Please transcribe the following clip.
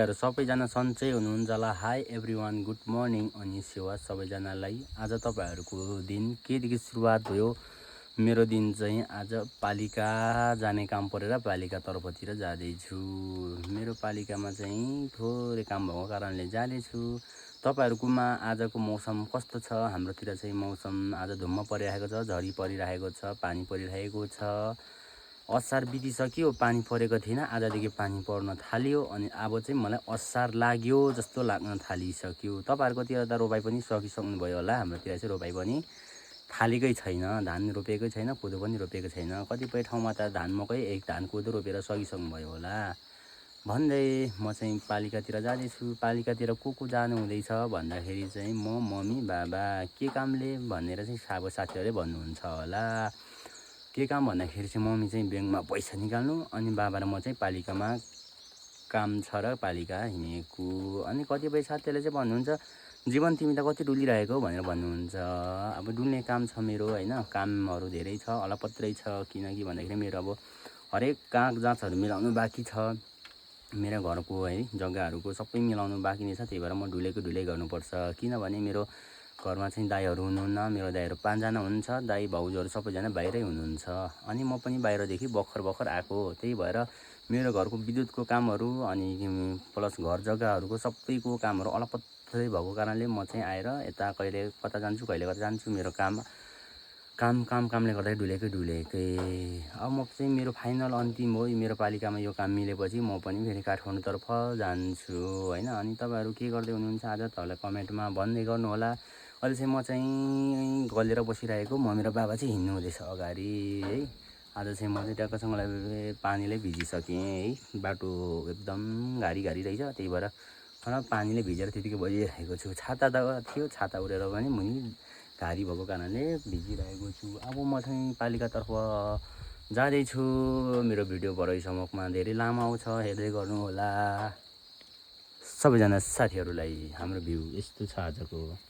सबैजना सन्चै हुनुहुन्छ होला। हाई एभ्रिवान, गुड मर्निङ अनि सेवा सबैजनालाई। आज तपाईँहरूको दिन केदेखि सुरुवात भयो? मेरो दिन चाहिँ आज पालिका जाने काम परेर पालिका तर्फतिर जाँदैछु। मेरो पालिकामा चाहिँ थोरै काम भएको कारणले जाँदैछु। तपाईँहरूकोमा आजको मौसम कस्तो छ? हाम्रोतिर चाहिँ मौसम आज धुम्म परिरहेको छ, झरी परिरहेको छ, पानी परिरहेको छ। असार बितिसक्यो, पानी परेको थिएन, आजदेखि पानी पर्न थाल्यो अनि अब चाहिँ मलाई असार लाग्यो जस्तो लाग्न थालिसक्यो। तपाईँहरूकोतिर त रोपाइ पनि सकिसक्नुभयो होला। हाम्रोतिर चाहिँ रोपाइ पनि थालेकै छैन, धान रोपेकै छैन, कोदो पनि रोपेको छैन। कतिपय ठाउँमा त धान मकै धान कोदो रोपेर सकिसक्नुभयो होला भन्दै म चाहिँ पालिकातिर जाँदैछु। पालिकातिर को जानु हुँदैछ भन्दाखेरि चाहिँ म, मम्मी, बाबा। के कामले भनेर चाहिँ अब साथीहरूले भन्नुहुन्छ होला। के काम भन्दाखेरि चाहिँ मम्मी चाहिँ ब्याङ्कमा पैसा निकाल्नु अनि बाबा र म चाहिँ पालिकामा काम छ र पालिका हिँडेको। अनि कतिपय साथीहरूले चाहिँ भन्नुहुन्छ, जीवन तिमी त कति डुलिरहेको भनेर भन्नुहुन्छ। अब डुल्ने काम छ मेरो, होइन, कामहरू धेरै छ, अलपत्रै छ। किनकि भन्दाखेरि मेरो अब हरेक कागजातहरू मिलाउनु बाँकी छ। मेरो घरको है जग्गाहरूको सबै मिलाउनु बाँकी नै छ। त्यही भएर म ढुलै गर्नुपर्छ। किनभने मेरो घरमा चाहिँ दाईहरू हुनुहुन्न। मेरो दाईहरू 5 जना हुनुहुन्छ। दाई भाउजूहरू सबैजना बाहिरै हुनुहुन्छ अनि म पनि बाहिरदेखि भर्खर आएको। त्यही भएर मेरो घरको विद्युतको कामहरू अनि प्लस घर जग्गाहरूको सबैको कामहरू अलपत्रै भएको कारणले म चाहिँ आएर यता कहिले कता जान्छु, कहिले कता जान्छु। मेरो कामले गर्दा ढुलेकै। अब म चाहिँ मेरो फाइनल अन्तिम हो मेरो पालिकामा यो काम मिलेपछि म पनि फेरि काठमाडौँतर्फ जान्छु, होइन। अनि तपाईँहरू के गर्दै हुनुहुन्छ आज तपाईँलाई कमेन्टमा भन्दै गर्नु होला। अहिले चाहिँ म चाहिँ गलेर बसिरहेको, मम्मी र बाबा चाहिँ हिँड्नु हुँदैछ अगाडि है। आज चाहिँ म चाहिँ ट्याक्कसँगलाई पानीले भिजिसकेँ है। बाटो एकदम घारी रहेछ, त्यही भएर पानीले भिजेर त्यतिकै बजिरहेको छु। छाता त थियो, छाता उडेर पनि मुनि घारी भएको कारणले भिजिरहेको छु। अब म चाहिँ पालिकातर्फ जाँदैछु। मेरो भिडियो भरेसम्ममा धेरै लामो आउँछ, हेर्दै गर्नु होला। सबैजना साथीहरूलाई हाम्रो भ्यू यस्तो छ आजको।